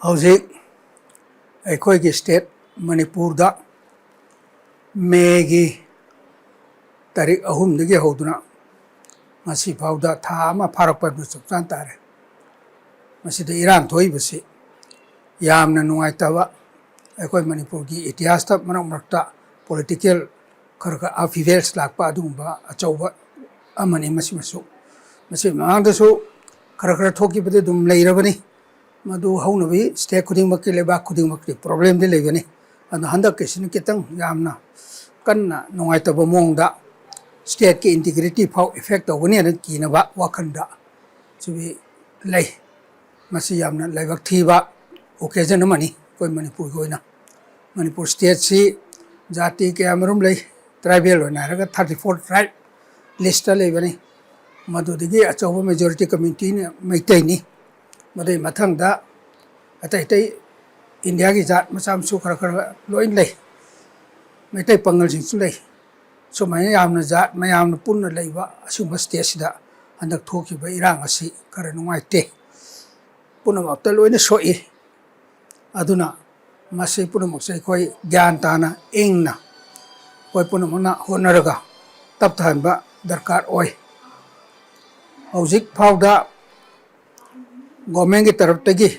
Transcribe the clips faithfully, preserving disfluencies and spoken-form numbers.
ꯍꯧꯖꯤꯛ ꯑꯩꯈꯣꯏꯒꯤ state ꯃꯅꯤꯄꯨꯔꯗ ꯃꯦꯒꯤ ꯇꯥꯔꯤꯛ ꯑꯍꯨꯝꯗꯒꯤ ꯍꯧꯗꯨꯅ ꯉꯁꯤ ꯐꯥꯎꯗ ꯊꯥ ꯑꯃ ꯐꯥꯔꯛꯄ ꯍꯥꯏꯕꯗꯨ ꯆꯞ ꯆꯥꯅ ꯇꯥꯔꯦ꯫ ꯃꯁꯤꯗ ꯏꯔꯥꯡ ꯊꯣꯛꯏꯕꯁꯤ ꯌꯥꯝꯅ ꯅꯨꯡꯉꯥꯏꯇꯕ, ꯑꯩꯈꯣꯏ ꯃꯅꯤꯄꯨꯔꯒꯤ ꯏꯇꯤꯍꯥꯁꯇ ꯃꯔꯛ ꯃꯔꯛꯇ political ꯈꯔ ꯈꯔ upheavals ꯂꯥꯛꯄ ꯑꯗꯨꯒꯨꯝꯕ ꯑꯆꯧꯕ ꯑꯃꯅꯤ꯫ ꯃꯁꯤꯃꯁꯨ, ꯃꯁꯤ ꯃꯃꯥꯡꯗꯁꯨ ꯈꯔ ꯈꯔ ꯊꯣꯛꯈꯤꯕꯗꯤ ꯑꯗꯨꯝ ꯂꯩꯔꯕꯅꯤ꯫ ꯃꯗꯨ ꯍꯧꯅꯕꯤ state ꯈꯨꯗꯤꯡꯃꯛꯀꯤ, ꯂꯩꯕꯥꯛ ꯈꯨꯗꯤꯡꯃꯛꯀꯤ problemꯗꯤ ꯂꯩꯒꯅꯤ꯫ ꯑꯗꯣ ꯍꯟꯗꯛꯀꯤꯁꯤꯅ ꯈꯤꯇꯪ ꯌꯥꯝꯅ ꯀꯟꯅ ꯅꯨꯡꯉꯥꯏꯇꯕ ꯃꯑꯣꯡꯗ stateꯀꯤ integrity ꯐꯥꯎ effect ꯇꯧꯒꯅꯤ ꯍꯥꯏꯅ ꯀꯤꯅꯕ ꯋꯥꯈꯜꯗ ꯁꯤꯒꯤ ꯂꯩ꯫ ꯃꯁꯤ ꯌꯥꯝꯅ ꯂꯥꯏꯕꯛ ꯊꯤꯕ occasion ꯑꯃꯅꯤ ꯑꯩꯈꯣꯏ ꯃꯅꯤꯄꯨꯔꯒꯤ ꯑꯣꯏꯅ꯫ ꯃꯅꯤꯄꯨꯔ stateꯁꯤ ꯖꯥꯇꯤ ꯀꯌꯥꯃꯔꯨꯝ ꯂꯩ꯫ Tribal ꯑꯣꯏꯅ ꯍꯥꯏꯔꯒ thirty four tribe listꯇ ꯂꯩꯕꯅꯤ꯫ ꯃꯗꯨꯗꯒꯤ ꯑꯆꯧꯕ majority communityꯅ ꯃꯩꯇꯩꯅꯤ꯫ ꯃꯗꯨꯒꯤ ꯃꯊꯪꯗ ꯑꯇꯩ ꯑꯇꯩ ꯏꯟꯗꯤꯌꯥꯒꯤ ꯖꯥꯠ ꯃꯆꯥ ꯃꯁꯨ ꯈꯔ ꯈꯔ ꯂꯣꯏ ꯂꯩ꯫ ꯃꯩꯇꯩ ꯄꯥꯉꯜꯁꯤꯡꯁꯨ ꯂꯩ꯫ ꯁꯨꯃꯥꯏꯅ ꯌꯥꯝꯅ ꯖꯥꯠ ꯃꯌꯥꯝꯅ ꯄꯨꯟꯅ ꯂꯩꯕ ꯑꯁꯤꯒꯨꯝꯕ stateꯁꯤꯗ ꯍꯟꯗꯛ ꯊꯣꯛꯈꯤꯕ ꯏꯔꯥꯡ ꯑꯁꯤ ꯈꯔ ꯅꯨꯡꯉꯥꯏꯇꯦ꯫ ꯄꯨꯝꯅꯃꯛꯇ ꯂꯣꯏꯅ ꯁꯣꯛꯏ꯫ ꯑꯗꯨꯅ ꯃꯁꯤ ꯄꯨꯝꯅꯃꯛꯁꯦ ꯑꯩꯈꯣꯏ ꯒ꯭ꯌꯥꯟ ꯇꯥꯅ, ꯏꯪꯅ ꯑꯩꯈꯣꯏ ꯄꯨꯝꯅꯃꯛꯅ ꯍꯣꯠꯅꯔꯒ ꯇꯞꯊꯍꯟꯕ ꯗꯔꯀꯥꯔ ꯑꯣꯏ꯫ ꯍꯧꯖꯤꯛ ꯐꯥꯎꯗ governmentꯀꯤ ꯇꯔꯞꯇꯒꯤ,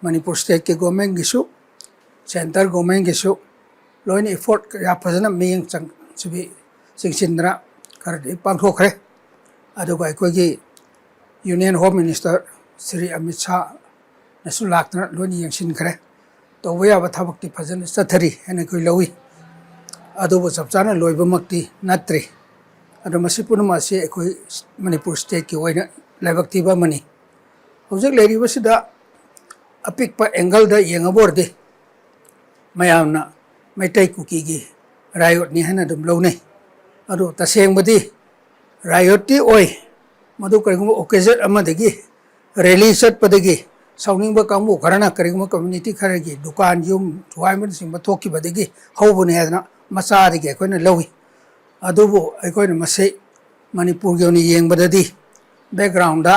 ꯃꯅꯤꯄꯨꯔ stateꯀꯤ governmentꯒꯤꯁꯨ, centre governmentꯒꯤꯁꯨ ꯂꯣꯏꯅ effort ꯀꯌꯥ ꯐꯖꯅ ꯃꯤꯠꯌꯦꯡ ꯆꯪ-, ꯁꯤꯕꯤ-, ꯆꯪꯁꯤꯟꯗꯅ ꯈꯔꯗꯤ ꯄꯥꯡꯊꯣꯛꯈ꯭ꯔꯦ꯫ ꯑꯗꯨꯒ ꯑꯩꯈꯣꯏꯒꯤ Union Home Minister Shri Amit ꯁꯥꯍꯅꯁꯨ ꯂꯥꯛꯇꯅ ꯂꯣꯏꯅ ꯌꯦꯡꯁꯤꯟꯈ꯭ꯔꯦ꯫ ꯇꯧꯕ ꯌꯥꯕ ꯊꯕꯛꯇꯤ ꯐꯖꯅ ꯆꯠꯊꯔꯤ ꯍꯥꯏꯅ ꯑꯩꯈꯣꯏ ꯂꯧꯏ꯫ ꯑꯗꯨꯕꯨ ꯆꯞ ꯆꯥꯅ ꯂꯣꯏꯕꯃꯛꯇꯤ ꯅꯠꯇ꯭ꯔꯤ꯫ ꯑꯗꯣ ꯃꯁꯤ ꯄꯨꯝꯅꯃꯛ ꯑꯁꯤ ꯑꯩꯈꯣꯏ ꯃꯅꯤꯄꯨꯔ stateꯀꯤ ꯑꯣꯏꯅ ꯂꯥꯏꯕꯛ ꯊꯤꯕ ꯑꯃꯅꯤ꯫ ꯍꯧꯖꯤꯛ ꯂꯩꯔꯤꯕꯁꯤꯗ ꯑꯄꯤꯛꯄ angleꯗ ꯌꯦꯡꯉꯕ ꯑꯣꯏꯔꯗꯤ ꯃꯌꯥꯝꯅ ꯃꯩꯇꯩ ꯀꯨꯀꯤꯒꯤ riotꯅꯤ ꯍꯥꯏꯅ ꯑꯗꯨꯝ ꯂꯧꯅꯩ꯫ ꯑꯗꯨ ꯇꯁꯦꯡꯕꯗꯤ riotꯇꯤ ꯑꯣꯏ, ꯃꯗꯨ ꯀꯔꯤꯒꯨꯝꯕ occasion ꯑꯃꯗꯒꯤ, rally ꯆꯠꯄꯗꯒꯤ, ꯁꯥꯎꯅꯤꯡꯕ ꯀꯥꯡꯕꯨ ꯈꯔꯅ ꯀꯔꯤꯒꯨꯝꯕ community ꯈꯔꯒꯤ ꯗꯨꯀꯥꯟ, ꯌꯨꯝ ꯊꯨꯒꯥꯏꯕꯅꯆꯤꯡꯕ ꯊꯣꯛꯈꯤꯕꯗꯒꯤ ꯍꯧꯕꯅꯤ ꯍꯥꯏꯗꯅ ꯃꯆꯥꯗꯒꯤ ꯑꯩꯈꯣꯏꯅ ꯂꯧꯏ꯫ ꯑꯗꯨꯕꯨ ꯑꯩꯈꯣꯏꯅ ꯃꯁꯤ ꯃꯅꯤꯄꯨꯔꯒꯤ ꯑꯣꯏꯅ ꯌꯦꯡꯕꯗꯗꯤ backgroundꯗ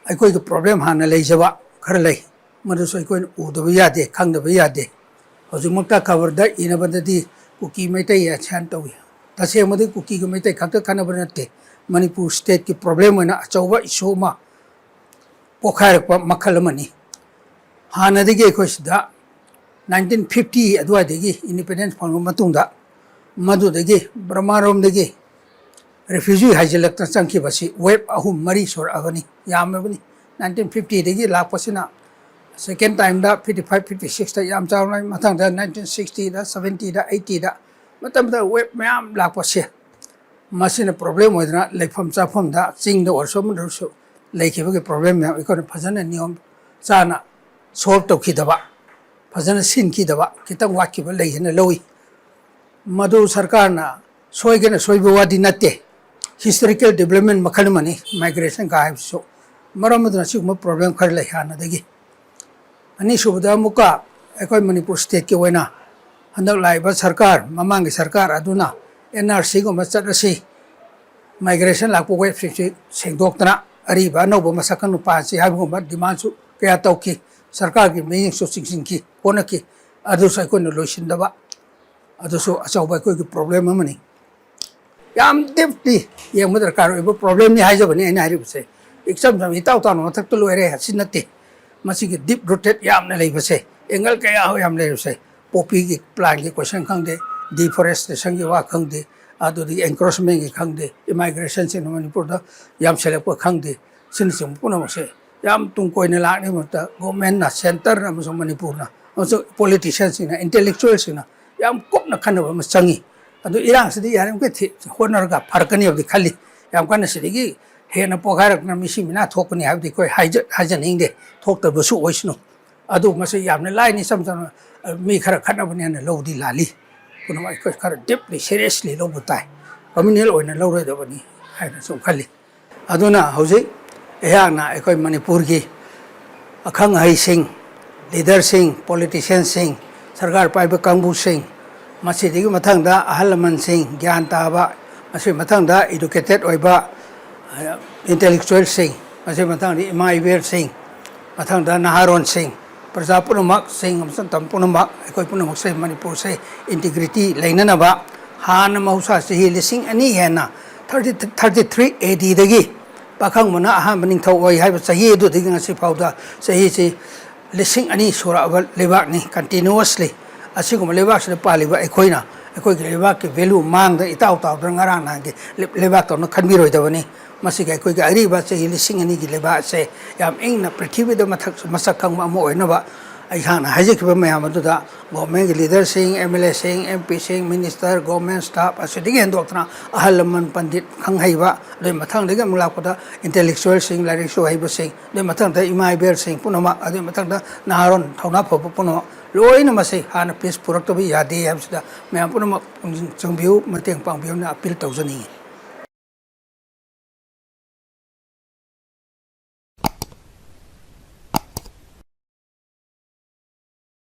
ꯑꯩꯈꯣꯏꯒꯤ problem ꯍꯥꯟꯅ ꯂꯩꯖꯕ ꯈꯔ ꯂꯩ꯫ ꯃꯗꯨꯁꯨ ꯑꯩꯈꯣꯏꯅ ꯎꯗꯕ ꯌꯥꯗꯦ, ꯈꯪꯗꯕ ꯌꯥꯗꯦ꯫ ꯍꯧꯖꯤꯛꯃꯛꯇ ꯈꯕꯔꯗ ꯏꯅꯕꯗꯗꯤ ꯀꯨꯀꯤ ꯃꯩꯇꯩ ꯑꯁꯥꯟ ꯇꯧꯏ꯫ ꯇꯁꯦꯡꯕꯗꯤ ꯀꯨꯀꯤꯒ ꯃꯩꯇꯩ ꯈꯛꯇ ꯈꯠꯅꯕ ꯅꯠꯇꯦ, ꯃꯅꯤꯄꯨꯔ ꯁ꯭ꯇꯦꯠꯀꯤ ꯄ꯭ꯔꯣꯕ꯭ꯂꯦꯝ ꯑꯣꯏꯅ ꯑꯆꯧꯕ ꯏꯁꯨ ꯑꯃ ꯄꯣꯛꯈꯥꯏꯔꯛꯄ ꯃꯈꯜ ꯑꯃꯅꯤ꯫ ꯍꯥꯟꯅꯗꯒꯤ ꯑꯩꯈꯣꯏ ꯁꯤꯗ ꯅꯥꯏꯟꯇꯤꯟ ꯐꯤꯐꯇꯤ ꯑꯗꯨꯋꯥꯏꯗꯒꯤ ꯏꯟꯗꯤꯄꯦꯟꯗꯦꯟꯁ ꯐꯪꯂꯕ ꯃꯇꯨꯡꯗ, ꯃꯗꯨꯗꯒꯤ ꯕꯔꯃꯥꯔꯣꯝꯗꯒꯤ ꯔꯤꯐ꯭ꯌꯨꯖꯤ ꯍꯥꯏꯖꯤꯜꯂꯛꯇꯅ ꯆꯪꯈꯤꯕꯁꯤ ꯋꯦꯕ ꯑꯍꯨꯝ ꯃꯔꯤ ꯁꯨꯔꯛꯑꯕꯅꯤ, ꯌꯥꯝꯂꯕꯅꯤ꯫ ꯅꯥꯏꯟꯇꯤꯟ ꯐꯤꯐꯇꯤꯗꯒꯤ ꯂꯥꯛꯄꯁꯤꯅ ꯁꯦꯀꯦꯟ ꯇꯥꯏꯝꯗ ꯐꯤꯐꯇꯤ ꯐꯥꯏꯚ, ꯐꯤꯐꯇꯤ ꯁꯤꯛꯁꯇ ꯌꯥꯝ ꯆꯥꯎꯅ, ꯃꯊꯪꯗ ꯅꯥꯏꯟꯇꯤꯟ ꯁꯤꯛꯁꯇꯤꯗ, ꯁꯕꯦꯟꯇꯤꯗ, ꯑꯩꯠꯇꯤꯗ, ꯃꯇꯝꯗ ꯋꯦꯕ ꯃꯌꯥꯝ ꯂꯥꯛꯄꯁꯦ, ꯃꯁꯤꯅ ꯄ꯭ꯔꯣꯕ꯭ꯂꯦꯝ ꯑꯣꯏꯗꯅ ꯂꯩꯐꯝ ꯆꯥꯐꯝꯗ ꯆꯤꯡꯗ ꯑꯣꯏꯔꯁꯨ ꯑꯃꯗ ꯑꯣꯏꯔꯁꯨ ꯂꯩꯈꯤꯕꯒꯤ ꯄ꯭ꯔꯣꯕ꯭ꯂꯦꯝ ꯃꯌꯥꯝ ꯑꯩꯈꯣꯏꯅ ꯐꯖꯅ ꯅꯤꯌꯣꯝ ꯆꯥꯅ ꯁꯣꯜꯕ ꯇꯧꯈꯤꯗꯕ, ꯐꯖꯅ ꯁꯤꯟꯈꯤꯗꯕ, ꯈꯤꯇꯪ ꯋꯥꯠꯈꯤꯕ ꯂꯩ ꯍꯥꯏꯅ ꯂꯧꯏ꯫ ꯃꯗꯨ ꯁꯔꯀꯥꯔꯅ ꯁꯣꯏꯒꯅ ꯁꯣꯏꯕ ꯋꯥꯗꯤ ꯅꯠꯇꯦ꯫ ꯍꯤꯁꯇꯣꯔꯤꯀꯦꯜ ꯗꯤꯕ꯭ꯂꯞꯃꯦꯟ ꯃꯈꯜ ꯑꯃꯅꯤ ꯃꯥꯏꯒ꯭ꯔꯦꯁꯟꯒ ꯍꯥꯏꯕꯁꯤꯁꯨ꯫ ꯃꯔꯝ ꯑꯗꯨꯅ ꯑꯁꯤꯒꯨꯝꯕ ꯄ꯭ꯔꯣꯕ꯭ꯂꯦꯝ ꯈꯔ ꯂꯩ ꯍꯥꯟꯅꯗꯒꯤ꯫ ꯑꯅꯤꯁꯨꯕꯗ ꯑꯃꯨꯛꯀ ꯑꯩꯈꯣꯏ ꯃꯅꯤꯄꯨꯔ ꯁ꯭ꯇꯦꯠꯀꯤ ꯑꯣꯏꯅ ꯍꯟꯗꯛ ꯂꯥꯛꯏꯕ ꯁꯔꯀꯥꯔ, ꯃꯃꯥꯡꯒꯤ ꯁꯔꯀꯥꯔ ꯑꯗꯨꯅ ꯑꯦꯟ ꯑꯥꯔ ꯁꯤꯒꯨꯝꯕ ꯆꯠꯂꯁꯤ, ꯃꯥꯏꯒ꯭ꯔꯦꯁꯟ ꯂꯥꯛꯄ ꯋꯦꯕꯁꯤꯡꯁꯤ ꯁꯦꯡꯗꯣꯛꯇꯅ ꯑꯔꯤꯕ ꯑꯅꯧꯕ ꯃꯁꯛ ꯈꯪꯅ ꯄꯥꯟꯁꯤ ꯍꯥꯏꯕꯒꯨꯝꯕ ꯗꯤꯃꯥꯟꯁꯨ ꯀꯌꯥ ꯇꯧꯈꯤ꯫ ꯁꯔꯀꯥꯔꯒꯤ ꯃꯤꯠꯌꯦꯡꯁꯨ ꯆꯤꯡꯁꯤꯟꯈꯤ, ꯍꯣꯠꯅꯈꯤ꯫ ꯑꯗꯨꯁꯨ ꯑꯩꯈꯣꯏꯅ ꯂꯣꯏꯁꯤꯟꯗꯕ, ꯑꯗꯨꯁꯨ ꯑꯆꯧꯕ ꯑꯩꯈꯣꯏꯒꯤ ꯄ꯭ꯔꯣꯕ꯭ꯂꯦꯝ ꯑꯃꯅꯤ꯫ ꯌꯥꯝ ꯗꯤꯞꯂꯤ ꯌꯦꯡꯕ ꯗꯔꯀꯥꯔ ꯑꯣꯏꯕ ꯄ꯭ꯔꯣꯕ꯭ꯂꯦꯝꯅꯤ ꯍꯥꯏꯖꯕꯅꯤ ꯑꯩꯅ ꯍꯥꯏꯔꯤꯕꯁꯦ꯫ ꯏꯆꯝ ꯆꯝꯅ ꯏꯇꯥꯎ ꯇꯥꯎꯅ ꯃꯊꯛꯇ ꯂꯣꯏꯔꯦ ꯍꯥꯏꯕꯁꯤ ꯅꯠꯇꯦ꯫ ꯃꯁꯤꯒꯤ ꯗꯤꯞ ꯔꯨꯇꯦꯠ ꯌꯥꯝꯅ ꯂꯩꯕꯁꯦ, ꯑꯦꯡꯒꯜ ꯀꯌꯥ ꯌꯥꯝ ꯂꯩꯕꯁꯦ, ꯄꯣꯄꯤꯒꯤ ꯄ꯭ꯂꯥꯟꯒꯤ ꯀꯣꯏꯁꯟ ꯈꯪꯗꯦ, ꯗꯤꯐꯣꯔꯦꯁꯇꯦꯁꯟꯒꯤ ꯋꯥ ꯈꯪꯗꯦ, ꯑꯗꯨꯗꯒꯤ ꯑꯦꯟꯀ꯭ꯔꯣꯆꯃꯦꯟꯒꯤ ꯈꯪꯗꯦ, ꯏꯃꯥꯏꯒ꯭ꯔꯦꯁꯟꯁꯤꯡꯅ ꯃꯅꯤꯄꯨꯔꯗ ꯌꯥꯝꯁꯤꯜꯂꯛꯄ ꯈꯪꯗꯦ, ꯁꯤꯅꯆꯤꯡꯕ ꯄꯨꯝꯅꯃꯛꯁꯦ ꯌꯥꯝ ꯇꯨꯡ ꯀꯣꯏꯅ ꯂꯥꯛꯅꯕꯒꯤꯗꯃꯛꯇ ꯒꯣꯔꯃꯦꯟꯅ, ꯁꯦꯟꯇꯔꯅ ꯑꯃꯁꯨꯡ ꯃꯅꯤꯄꯨꯔꯅ ꯑꯃꯁꯨꯡ ꯄꯣꯂꯤꯇꯤꯁꯤꯌꯟꯁꯤꯡꯅ, ꯏꯟꯇꯦꯂꯦꯛꯆꯨꯋꯦꯜꯁꯤꯡꯅ ꯌꯥꯝ ꯀꯨꯞꯅ ꯈꯟꯅꯕ ꯑꯃ ꯆꯪꯉꯤ꯫ ꯑꯗꯨ ꯏꯔꯥꯡꯁꯤꯗꯤ ꯌꯥꯔꯤꯃꯈꯩ ꯊꯤ-, ꯍꯣꯠꯅꯔꯒ ꯐꯔꯛꯀꯅꯤ ꯍꯥꯏꯕꯗꯤ ꯈꯜꯂꯤ꯫ ꯌꯥꯝ ꯀꯟꯅ ꯁꯤꯗꯒꯤ ꯍꯦꯟꯅ ꯄꯣꯈꯥꯏꯔꯛꯇꯅ ꯃꯤꯁꯤ ꯃꯤꯅꯥ ꯊꯣꯛꯀꯅꯤ ꯍꯥꯏꯕꯗꯤ ꯑꯩꯈꯣꯏ ꯍꯥꯏꯖ-, ꯍꯥꯏꯖꯅꯤꯡꯗꯦ, ꯊꯣꯛꯇꯕꯁꯨ ꯑꯣꯏꯁꯅꯨ꯫ ꯑꯗꯨ ꯃꯁꯤ ꯌꯥꯝꯅ ꯂꯥꯏꯅ ꯏꯆꯝ ꯆꯝꯅ, ꯑ, ꯃꯤ ꯈꯔ ꯈꯠꯅꯕꯅꯦꯅ ꯂꯧꯕꯗꯤ ꯂꯥꯜꯂꯤ꯫ ꯄꯨꯝꯅꯃꯛ ꯑꯩꯈꯣꯏ ꯈꯔ ꯗꯤꯞꯂꯤ ꯁꯦꯔꯤꯌꯁꯂꯤ ꯂꯧꯕ ꯇꯥꯏ, ꯀꯝꯃ꯭ꯌꯨꯅꯦꯜ ꯑꯣꯏꯅ ꯂꯧꯔꯣꯏꯗꯕꯅꯤ ꯍꯥꯏꯅ ꯁꯨꯝ ꯈꯜꯂꯤ꯫ ꯑꯗꯨꯅ ꯍꯧꯖꯤꯛ ꯑꯩꯍꯥꯛꯅ ꯑꯩꯈꯣꯏ ꯃꯅꯤꯄꯨꯔꯒꯤ ꯑꯈꯪ ꯑꯍꯩꯁꯤꯡ, ꯂꯤꯗꯔꯁꯤꯡ, ꯄꯣꯂꯤꯇꯤꯁꯤꯌꯟꯁꯤꯡ, ꯁꯔꯀꯥꯔ ꯄꯥꯏꯕ ꯀꯥꯡꯕꯨꯁꯤꯡ, ꯃꯁꯤꯗꯒꯤ ꯃꯊꯪꯗ ꯑꯍꯜ ꯂꯃꯟꯁꯤꯡ, ꯒ꯭ꯌꯥꯟ ꯇꯥꯕ, ꯃꯁꯤ ꯃꯊꯪꯗ ꯏꯗꯨꯀꯦꯇꯦꯠ ꯑꯣꯏꯕ, ꯑ, ꯏꯟꯇꯦꯂꯦꯛꯆꯨꯋꯦꯜꯁꯤꯡ, ꯃꯁꯤ ꯃꯊꯪꯗ ꯏꯃꯥ ꯏꯕꯦꯜꯁꯤꯡ, ꯃꯊꯪꯗ ꯅꯍꯥꯔꯣꯟꯁꯤꯡ, ꯄ꯭ꯔꯖꯥ ꯄꯨꯝꯅꯃꯛ, ꯆꯤꯡ ꯑꯃꯁꯨꯡ ꯇꯝ ꯄꯨꯝꯅꯃꯛ, ꯑꯩꯈꯣꯏ ꯄꯨꯝꯅꯃꯛꯁꯦ ꯃꯅꯤꯄꯨꯔꯁꯦ integrity ꯂꯩꯅꯅꯕ, ꯍꯥꯟꯅ ꯃꯍꯧꯁꯥ ꯆꯍꯤ ꯂꯤꯁꯤꯡ ꯑꯅꯤ ꯍꯦꯟꯅ, thirty, thirty three A Dꯗꯒꯤ ꯄꯥꯈꯪꯕꯅ ꯑꯍꯥꯟꯕ ꯅꯤꯡꯊꯧ ꯑꯣꯏ ꯍꯥꯏꯕ ꯆꯍꯤ ꯑꯗꯨꯗꯒꯤ ꯉꯁꯤ ꯐꯥꯎꯗ ꯆꯍꯤꯁꯤ ꯂꯤꯁꯤꯡ ꯑꯅꯤ ꯁꯨꯔꯛꯑꯕ ꯂꯩꯕꯥꯛꯅꯤ, continuously꯫ ꯑꯁꯤꯒꯨꯝꯕ ꯂꯩꯕꯥꯛꯁꯤꯗ ꯄꯥꯜꯂꯤꯕ ꯑꯩꯈꯣꯏꯅ ꯑꯩꯈꯣꯏꯒꯤ ꯂꯩꯕꯥꯛꯀꯤ value ꯃꯥꯡꯗ ꯏꯇꯥꯎ ꯇꯥꯎꯗꯅ ꯉꯔꯥꯡ ꯅꯍꯥꯟꯒꯤ ꯂꯩ-, ꯂꯩꯕꯥꯛꯇꯧꯅ ꯈꯟꯕꯤꯔꯣꯏꯗꯕꯅꯤ꯫ ꯃꯁꯤꯒꯤ ꯑꯩꯈꯣꯏꯒꯤ ꯑꯔꯤꯕ ꯆꯍꯤ ꯂꯤꯁꯤꯡ ꯑꯅꯤꯒꯤ ꯂꯩꯕꯥꯛ ꯑꯁꯦ ꯌꯥꯝ ꯏꯪꯅ ꯄ꯭ꯔꯤꯊꯤꯕꯤꯗ ꯃꯊꯛ, ꯃꯁꯛ ꯈꯪꯕ ꯑꯃ ꯑꯣꯏꯅꯕ ꯑꯩꯍꯥꯛꯅ ꯍꯥꯏꯖꯈꯤꯕ ꯃꯌꯥꯝ ꯑꯗꯨꯗ governmentꯀꯤ leaderꯁꯤꯡ, MLAꯁꯤꯡ, MPꯁꯤꯡ, minister, government staff ꯑꯁꯤꯗꯒꯤ ꯍꯦꯟꯗꯣꯛꯇꯅ ꯑꯍꯜ ꯂꯃꯟ ꯄꯟꯗꯤꯠ ꯈꯪ ꯍꯩꯕ, ꯑꯗꯨꯒꯤ ꯃꯊꯪꯗꯒꯤ ꯑꯃꯨꯛ ꯂꯥꯛꯄꯗ intellectualꯁꯤꯡ, ꯂꯥꯏꯔꯤꯛꯁꯨ ꯍꯩꯕꯁꯤꯡ, ꯑꯗꯨꯒꯤ ꯃꯊꯪꯗ ꯏꯃꯥ ꯏꯕꯦꯜꯁꯤꯡ ꯄꯨꯝꯅꯃꯛ, ꯑꯗꯨꯒꯤ ꯃꯊꯪꯗ ꯅꯍꯥꯔꯣꯟ ꯊꯧꯅꯥ ꯐꯕ ꯄꯨꯝꯅꯃꯛ, ꯂꯣꯏꯅ ꯃꯁꯤ ꯍꯥꯟꯅ peace ꯄꯨꯔꯛꯇꯕ ꯌꯥꯗꯦ ꯍꯥꯏꯕꯁꯤꯗ ꯃꯌꯥꯝ ꯄꯨꯝꯅꯃꯛ ꯄꯨꯛꯅꯤꯡ ꯆꯪꯕꯤꯌꯨ, ꯃꯇꯦꯡ ꯄꯥꯡꯕꯤꯌꯨꯅ appeal ꯇꯧꯖꯅꯤꯡꯏ꯫